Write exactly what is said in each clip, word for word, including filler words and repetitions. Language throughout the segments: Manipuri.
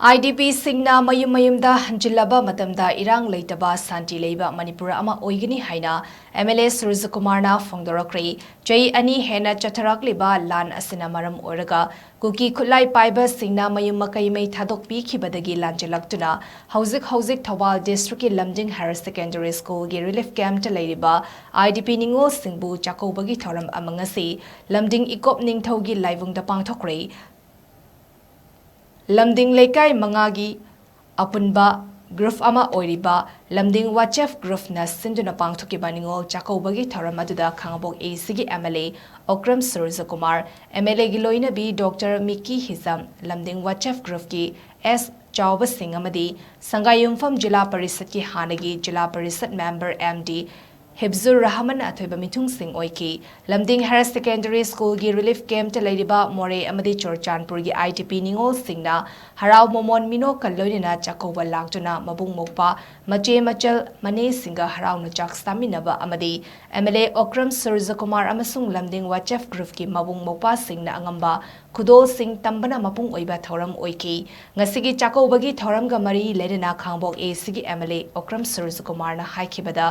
ꯑꯥꯏ ꯗꯤ ꯄꯤꯁꯤꯡꯅ ꯃꯌꯨꯝ ꯃꯌꯨꯝꯗ ꯍꯟꯖꯤꯜꯂꯕ ꯃꯇꯝꯗ ꯏꯔꯥꯡ ꯂꯩꯇꯕ ꯁꯥꯟꯇꯤ ꯂꯩꯕ ꯃꯅꯤꯄꯨꯔ ꯑꯃ ꯑꯣꯏꯒꯅꯤ ꯍꯥꯏꯅ ꯑꯦꯝ ꯑꯦꯜ ꯑꯦ ꯁꯨꯔꯖꯀꯨꯃꯥꯔꯅ ꯐꯣꯡꯗꯣꯔꯛꯈ꯭ꯔꯦ꯫ ꯆꯍꯤ ꯑꯅꯤ ꯍꯦꯟꯅ ꯆꯠꯊꯔꯛꯂꯤꯕ ꯂꯥꯟ ꯑꯁꯤꯅ ꯃꯔꯝ ꯑꯣꯏꯔꯒ ꯀꯨꯀꯤ ꯈꯨꯠꯂꯥꯏ ꯄꯥꯏꯕꯁꯤꯡꯅ ꯃꯌꯨꯝ ꯃꯀꯩ ꯃꯩ ꯊꯥꯗꯣꯛꯄꯤꯈꯤꯕꯗꯒꯤ ꯂꯥꯟꯖꯤꯜꯂꯛꯇꯨꯅ ꯍꯧꯖꯤꯛ ꯍꯧꯖꯤꯛ ꯊꯧꯕꯥꯜ ꯗꯤꯁꯇ꯭ꯔꯤꯛꯀꯤ ꯂꯝꯗꯤꯡ ꯍꯥꯌꯔ ꯁꯦꯀꯦꯟꯗꯔꯤ ꯁ꯭ꯀꯨꯜꯒꯤ ꯔꯤꯂꯤꯐ ꯀꯦꯝꯞꯇ ꯂꯩꯔꯤꯕ ꯑꯥꯏ ꯗꯤ ꯄꯤ ꯅꯤꯉꯣꯜꯁꯤꯡꯕꯨ ꯆꯥꯛꯀꯧꯕꯒꯤ ꯊꯧꯔꯝ ꯑꯃ ꯉꯁꯤ ꯂꯝꯗꯤꯡ ꯏꯀꯣꯞ ꯅꯤꯡꯊꯧꯒꯤ ꯂꯥꯏꯕꯨꯡꯗ ꯄꯥꯡꯊꯣꯛꯈ꯭ꯔꯦ꯫ ꯂꯝꯗꯤꯡ ꯂꯩꯀꯥꯏ ꯃꯉꯥꯒꯤ ꯑꯄꯨꯟꯕ ꯒ꯭ꯔꯨꯞ ꯑꯃ ꯑꯣꯏꯔꯤꯕ ꯂꯝꯗꯤꯡ ꯋꯥꯆꯦꯐ ꯒ꯭ꯔꯨꯞꯅ ꯁꯤꯟꯗꯨꯅ ꯄꯥꯡꯊꯣꯛꯈꯤꯕ ꯅꯤꯉꯣꯜ ꯆꯥꯛꯀꯧꯕꯒꯤ ꯊꯧꯔꯝ ꯑꯗꯨꯗ ꯈꯥꯉꯕꯣꯛ ꯑꯦ ꯁꯤꯒꯤ M L A Okram Surjakumar, M L ꯑꯦꯒꯤ ꯂꯣꯏꯅꯕꯤ ꯗꯣꯛꯇꯔ ꯃꯤꯀꯤ ꯍꯤꯖꯝ, ꯂꯝꯗꯤꯡ ꯋꯥꯆꯦꯐ ꯒ꯭ꯔꯨꯞꯀꯤ ꯑꯦꯁ ꯆꯥꯎꯕꯁꯤꯡ ꯑꯃꯗꯤ ꯁꯪꯒꯥꯏꯌꯨꯝꯐꯝ ꯖꯤꯂꯥ ꯄꯔꯤꯁꯠꯀꯤ ꯍꯥꯟꯅꯒꯤ zila parishad member M D Hibjur Rahman ꯑꯊꯣꯏꯕ ꯃꯤꯊꯨꯡꯁꯤꯡ ꯑꯣꯏꯈꯤ꯫ ꯂꯝꯗꯤꯡ ꯍꯥꯌꯔ ꯁꯦꯀꯦꯟꯗꯔꯤ ꯁ꯭ꯀꯨꯜꯒꯤ ꯔꯤꯂꯤꯐ ꯀꯦꯝꯞꯇ ꯂꯩꯔꯤꯕ ꯃꯣꯔꯦ ꯑꯃꯗꯤ ꯆꯨꯔꯆꯥꯟꯄꯨꯔꯒꯤ ꯑꯥꯏ ꯗꯤ ꯄꯤ ꯅꯤꯉꯣꯜꯁꯤꯡꯅ ꯍꯔꯥꯎ ꯃꯃꯣꯟ ꯃꯤꯅꯣꯛꯀ ꯂꯣꯏꯅꯅ ꯆꯥꯛꯀꯧꯕ ꯂꯥꯛꯇꯨꯅ ꯃꯕꯨꯡ ꯃꯧꯄ꯭ꯋꯥ, ꯃꯆꯦ ꯃꯆꯜ, ꯃꯅꯦꯁꯤꯡꯒ ꯍꯔꯥꯎꯅ ꯆꯥꯛ ꯆꯥꯃꯤꯟꯅꯕ ꯑꯃꯗꯤ ꯑꯦꯝ ꯑꯦꯜ ꯑꯦ ꯑꯣꯀ꯭ꯔꯝ ꯁꯨꯔꯖꯀꯨꯃꯥꯔ ꯑꯃꯁꯨꯡ ꯂꯝꯗꯤꯡ ꯋꯥꯆꯦꯐ ꯒ꯭ꯔꯨꯞꯀꯤ ꯃꯕꯨꯡ ꯃꯧꯄ꯭ꯋꯥꯁꯤꯡꯅ ꯑꯉꯝꯕ ꯈꯨꯗꯣꯜꯁꯤꯡ ꯇꯝꯕꯅ ꯃꯄꯨꯡ ꯑꯣꯏꯕ ꯊꯧꯔꯝ ꯑꯣꯏꯈꯤ꯫ ꯉꯁꯤꯒꯤ ꯆꯥꯛꯀꯧꯕꯒꯤ ꯊꯧꯔꯝꯒ ꯃꯔꯤ ꯂꯩꯅꯅ ꯈꯥꯡꯕꯣꯛ ꯑꯦ ꯁꯤꯒꯤ ꯑꯦꯝ ꯑꯦꯜ ꯑꯦ ꯑꯣꯀ꯭ꯔꯝ ꯁꯨꯔꯖꯀꯨꯃꯥꯔꯅ ꯍꯥꯏꯈꯤꯕꯗ,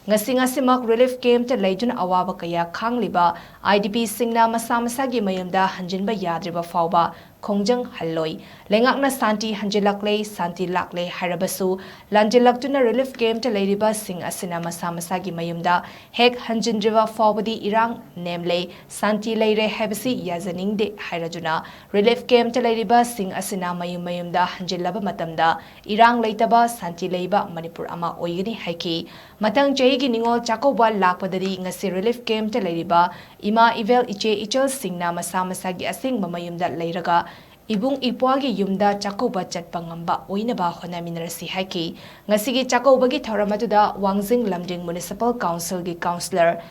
ꯉꯁꯤ ꯉꯁꯤꯃꯛ ꯔꯤꯂꯤꯐ ꯀꯦꯝꯞꯇ ꯂꯩꯗꯨꯅ ꯑꯋꯥꯕ ꯀꯌꯥ ꯈꯥꯡꯂꯤꯕ ꯑꯥꯏ ꯗꯤ ꯄꯤꯁꯤꯡꯅ ꯃꯁꯥ ꯃꯁꯥꯒꯤ ꯃꯌꯨꯝꯗ ꯍꯟꯖꯤꯟꯕ ꯌꯥꯗ꯭ꯔꯤꯕ ꯐꯥꯎꯕ ꯈꯣꯡꯖꯪ ꯍꯜꯂꯣꯏ꯫ ꯂꯩꯉꯥꯛꯅ ꯁꯥꯟꯇꯤ ꯍꯟꯖꯤꯜꯂꯛꯂꯦ, ꯁꯥꯟꯇꯤ ꯂꯥꯛꯂꯦ ꯍꯥꯏꯔꯕꯁꯨ ꯂꯥꯟꯖꯤꯜꯂꯛꯇꯨꯅ ꯔꯤꯂꯤꯐ ꯀꯦꯝꯞꯇ ꯂꯩꯔꯤꯕꯁꯤꯡ ꯑꯁꯤꯅ ꯃꯁꯥ ꯃꯁꯥꯒꯤ ꯃꯌꯨꯝꯗ ꯍꯦꯛ ꯍꯟꯖꯤꯟꯗ꯭ꯔꯤꯕ ꯐꯥꯎꯕꯗꯤ ꯏꯔꯥꯡ ꯅꯦꯝꯂꯦ, ꯁꯥꯟꯇꯤ ꯂꯩꯔꯦ ꯍꯥꯏꯕꯁꯤ ꯌꯥꯖꯅꯤꯡꯗꯦ ꯍꯥꯏꯔꯗꯨꯅ ꯔꯤꯂꯤꯐ ꯀꯦꯝꯞꯇ ꯂꯩꯔꯤꯕꯁꯤꯡ ꯑꯁꯤꯅ ꯃꯌꯨꯝ ꯃꯌꯨꯝꯗ ꯍꯟꯖꯤꯜꯂꯕ ꯃꯇꯝꯗ ꯏꯔꯥꯡ ꯂꯩꯇꯕ, ꯁꯥꯟꯇꯤ ꯂꯩꯕ ꯃꯅꯤꯄꯨꯔ ꯑꯃ ꯑꯣꯏꯒꯅꯤ ꯍꯥꯏꯈꯤ꯫ ꯃꯊꯪ ꯆꯍꯤꯒꯤ ꯅꯤꯉꯣꯜ ꯆꯥꯛꯀꯧꯕ ꯂꯥꯛꯄꯗꯗꯤ ꯉꯁꯤ ꯔꯤꯂꯤꯐ ꯀꯦꯝꯞꯇ ꯂꯩꯔꯤꯕ ꯏꯃꯥ ꯏꯕꯦꯜ, ꯏꯆꯦ ꯏꯆꯜꯁꯤꯡꯅ ꯃꯁꯥ ꯃꯁꯥꯒꯤ ꯑꯁꯦꯡꯕ ꯃꯌꯨꯝꯗ ꯂꯩꯔꯒ ꯏꯕꯨꯡ ꯏꯄ꯭ꯋꯥꯒꯤ ꯌꯨꯝꯗ ꯆꯥꯛꯀꯧꯕ ꯆꯠꯄ ꯉꯝꯕ ꯑꯣꯏꯅꯕ ꯍꯣꯠꯅꯃꯤꯟꯅꯔꯁꯤ ꯍꯥꯏꯈꯤ꯫ ꯉꯁꯤꯒꯤ ꯆꯥꯛꯀꯧꯕꯒꯤ ꯊꯧꯔꯝ ꯑꯗꯨꯗ ꯋꯥꯡꯖꯤꯡ ꯂꯝꯗꯤꯡ ꯃ꯭ꯌꯨꯅꯤꯁꯤꯄꯥꯜ ꯀꯥꯎꯟꯁꯤꯜꯒꯤ ꯀꯥꯎꯟꯁꯤꯂꯔ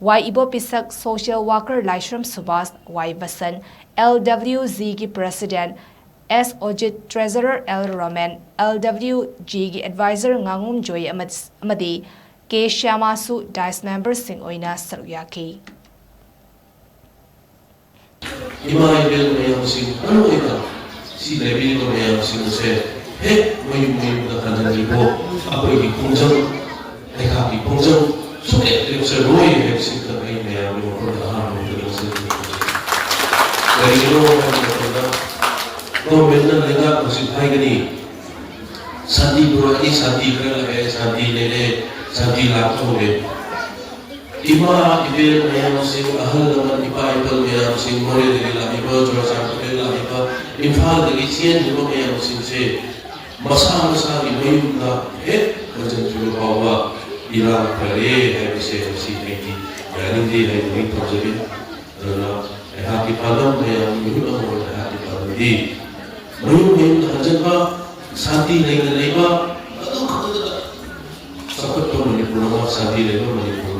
ꯋꯥꯏ ꯏꯕꯣꯄꯤꯁꯛ, ꯁꯣꯁꯤꯌꯦꯜ ꯋꯥꯔꯀꯔ ꯂꯥꯏꯁ꯭ꯔꯝ ꯁꯨꯕꯥꯁ, ꯋꯥꯏ ꯕꯁꯟ, ꯑꯦꯜ ꯗꯕ꯭ꯂꯤꯌꯨ ꯖꯤꯒꯤ ꯄ꯭ꯔꯦꯁꯤꯗꯦꯟꯠ ꯑꯦꯁ ꯑꯣꯖꯤꯠ, ꯇ꯭ꯔꯦꯖꯔꯔ ꯑꯦꯜ ꯔꯣꯃꯦꯟ, ꯑꯦꯜ ꯗꯕ꯭ꯂꯤꯌꯨ ꯖꯤꯒꯤ ꯑꯦꯗꯚꯥꯏꯖꯔ ꯉꯥꯉꯣꯝ ꯖꯣꯏ ꯑꯃ-, ꯑꯃꯗꯤ ꯀꯦ ꯁ꯭ꯌꯥꯃꯥꯁꯨ ꯗꯥꯏꯁ ꯃꯦꯝꯕꯔꯁꯤꯡ ꯑꯣꯏꯅ ꯁꯔꯨꯛ ꯌꯥꯈꯤ꯫ ꯏꯃꯥ ꯏꯕꯦꯜ ꯃꯌꯥꯝꯁꯤꯡ, ꯃꯔꯨꯑꯣꯏꯅ ꯁꯤ ꯂꯩꯕꯤꯔꯤꯕ ꯃꯌꯥꯝꯁꯤꯡ ꯑꯁꯦ ꯍꯦꯛ ꯃꯌꯨꯝ ꯃꯌꯨꯝꯗ ꯍꯟꯍꯟꯕꯤꯈꯣ꯫ ꯑꯩꯈꯣꯏꯒꯤ ꯈꯣꯡꯖꯪ, ꯂꯩꯉꯥꯛꯀꯤ ꯈꯣꯡꯖꯪ ꯁꯨꯛꯂꯦꯞ ꯂꯦꯞꯆꯔꯣꯏ ꯍꯥꯏꯕꯁꯤ ꯈꯛ ꯑꯩ ꯃꯌꯥꯝꯒꯤ ꯃꯐꯝꯗ ꯑꯍꯥꯟꯕ ꯃꯛꯇꯗ ꯉꯁꯤ ꯀꯔꯤꯒꯤꯅꯣ ꯍꯥꯏꯕ ꯃꯇꯝꯗ ꯒꯣꯔꯃꯦꯟꯅ ꯂꯩꯉꯥꯛ ꯍꯧꯖꯤꯛ ꯍꯥꯏꯒꯅꯤ, ꯁꯥꯟꯇꯤ ꯄꯨꯔꯛꯏ, ꯁꯥꯟꯇꯤ ꯈꯔ ꯂꯥꯛꯑꯦ, ꯁꯥꯟꯇꯤ ꯂꯩꯔꯦ, ꯁꯥꯟꯇꯤ ꯂꯥꯛꯄ ꯍꯧꯔꯦ꯫ ꯏꯃꯥ ꯏꯕꯦꯜ ꯃꯌꯥꯝꯁꯤꯡ, ꯑꯍꯜ ꯂꯃꯟ, ꯏꯄꯥ ꯏꯄꯜ ꯃꯌꯥꯝꯁꯤꯡ, ꯃꯣꯔꯦꯗꯒꯤ ꯂꯥꯛꯂꯤꯕ, ꯆꯨꯔꯥꯆꯥꯟꯄꯨꯔꯗꯒꯤ ꯂꯥꯛꯂꯤꯕ, ꯏꯝꯐꯥꯜꯗꯒꯤ ꯆꯦꯟꯂꯤꯕ ꯃꯌꯥꯝꯁꯤꯡꯁꯦ ꯃꯁꯥ ꯃꯁꯥꯒꯤ ꯃꯌꯨꯝꯗ ꯍꯦꯛ ꯍꯟꯖꯤꯟꯈꯤꯕ ꯐꯥꯎꯕ ꯏꯔꯥꯡ ꯐꯔꯦ ꯍꯥꯏꯕꯁꯦ ꯉꯁꯤ ꯑꯩꯗꯤ ꯌꯥꯅꯤꯡꯗꯦ ꯍꯥꯏꯅ ꯑꯩ ꯊꯝꯖꯒꯦ꯫ ꯑꯗꯨꯅ ꯑꯩꯍꯥꯛꯀꯤ ꯄꯥꯟꯗꯝ ꯃꯌꯥꯝꯒꯤ ꯃꯤꯍꯨꯠ ꯑꯃ ꯑꯣꯏꯅ ꯑꯩꯍꯥꯛꯀꯤ ꯄꯥꯟꯗꯝꯗꯤ ꯃꯌꯨꯝ ꯃꯌꯨꯝꯗ ꯍꯟꯖꯤꯟꯕ, ꯁꯥꯟꯇꯤ ꯂꯩꯅ ꯂꯩꯕ, ꯑꯗꯨ ꯈꯛꯇꯗ ꯆꯥꯎꯈꯠꯄ ꯃꯅꯤꯄꯨꯔ ꯑꯃ, ꯁꯥꯟꯇꯤ ꯂꯩꯕ ꯃꯅꯤꯄꯨꯔ